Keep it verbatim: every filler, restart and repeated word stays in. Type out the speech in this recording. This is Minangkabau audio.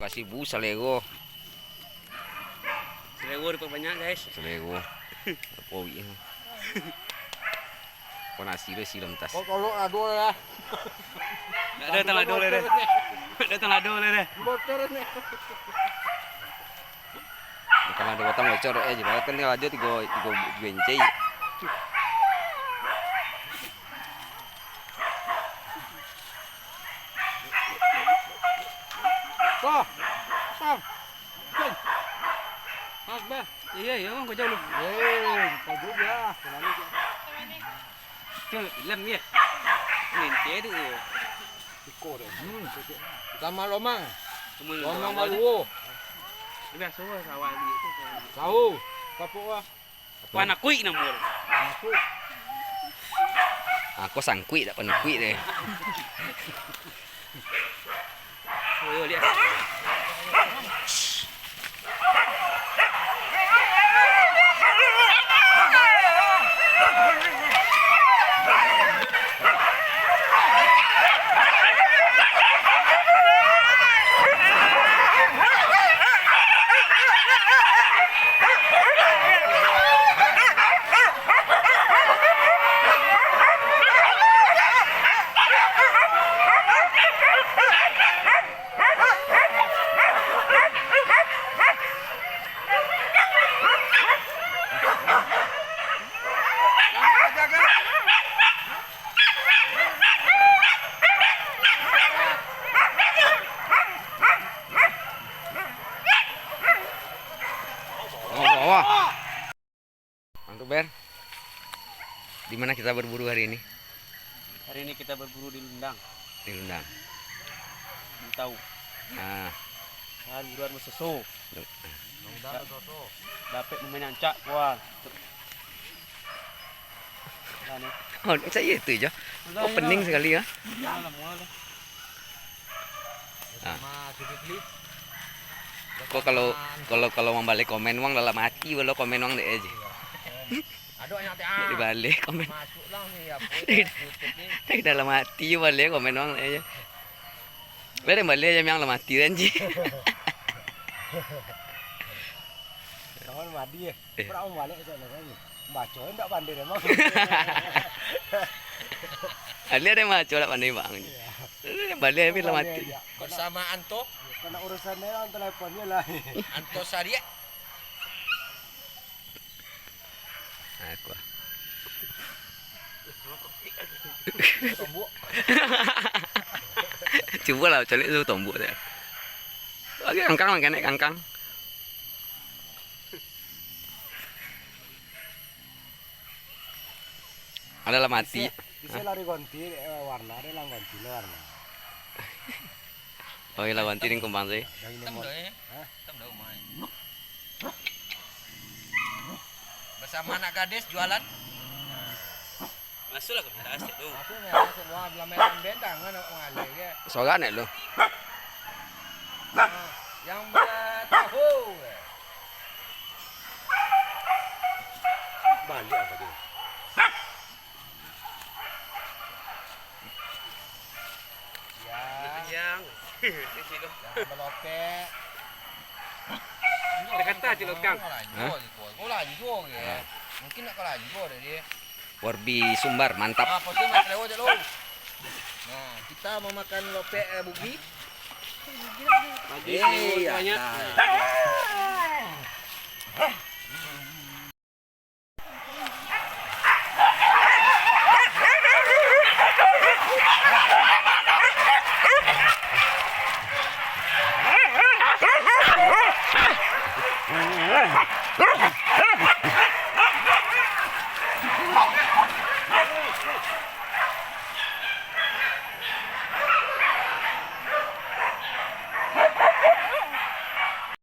Kasih bu salero. Salero dipabanyak, guys. Salero. Apo wik. Kau nasi tu silam tas. Kau tolong ado lah. Ndak ado tang ado lah deh. Ndak ado tang ado lah deh. Motor ni. Bukan ado batang bocor, eh, jelas kan dia aja tiga, tiga, tiga inci. Toh. Sang. Cun. Mas, bah. Iya, iya, Bang, kau jauh lu. Eh, kau jauh ya. Kemana dia? Cun, lem ya. Nanti tu. Iko deh. Hmm. Sama lomang. Semua lomang lomang baluo. Biasa lah sawah dia tu. Tahu. Kapok lah. Panakuik namo tu. Panakuik. Ah, kau sangkuik tak panakuik deh. Oh, yo, lihat. Wah, wah, wah. Mantap, Ber. Di mana kita berburu hari ini? Hari ini kita berburu di Lundang. Di Lundang. Belum tahu. Ah. Kan buruan masoso. Duh. Dapek mamain ancak, wah. Lah ni. Oh, saya itu je. Lah, oh, ya. Pening sekali ya. Lah, lah, mual lah. Ah. Sama Zulkifli. Kok kalau, kalau, kalau mambaleh komen wang dalam ati, walau komen wang dek aja. Iya. Aduh, yang teh, ah. Dibaleh komen. Masuk lah ni, apa, YouTube ni. Tapi dalam ati baleh komen wang dek aja. Lah, den baleh aja yang dalam ati, anjing. Kawan madi ya. Eh. Pura mau balik sana kan. Baco ndak pandai emang. Alih ada baco ndak pandai bang. Iya. Balik tapi lah mati. Iya. Bersamaan tu. Kena urusan dia lah, teleponnya lah. Anto Sariak. Aku. Tombok. Cuba lah calik tu tombok dia. Lagi kangkang lah, kena kangkang. Adalah mati. Bisa, bisa lari ganti, eh, warna, ada lah ganti lah warna. Oh, iya lah ganti ning kumbang sih. Dari ini. Hitam dah, eh? Hah? Hitam dah, umai. Bersama anak gadis jualan. Masuklah ke pentas tu. Masuk ni, masuk luar, belum main bentang kan, nak mengalir ke? Sorak nak lu? Ah, yang bertahu. Balik apa dia? Ya. Panjang. Di situ. Jangan melopek. Dia kata Cik Lokang. Kau lanjut, kau lanjut ke? Mungkin nak kau lanjut dah dia. Warbi Sumbar, mantap. Ah, pasti nak lewat je lu. Nah, kita mau makan lopek, eh, bugi. Bagi Eh, semua iya, banyak. Nah.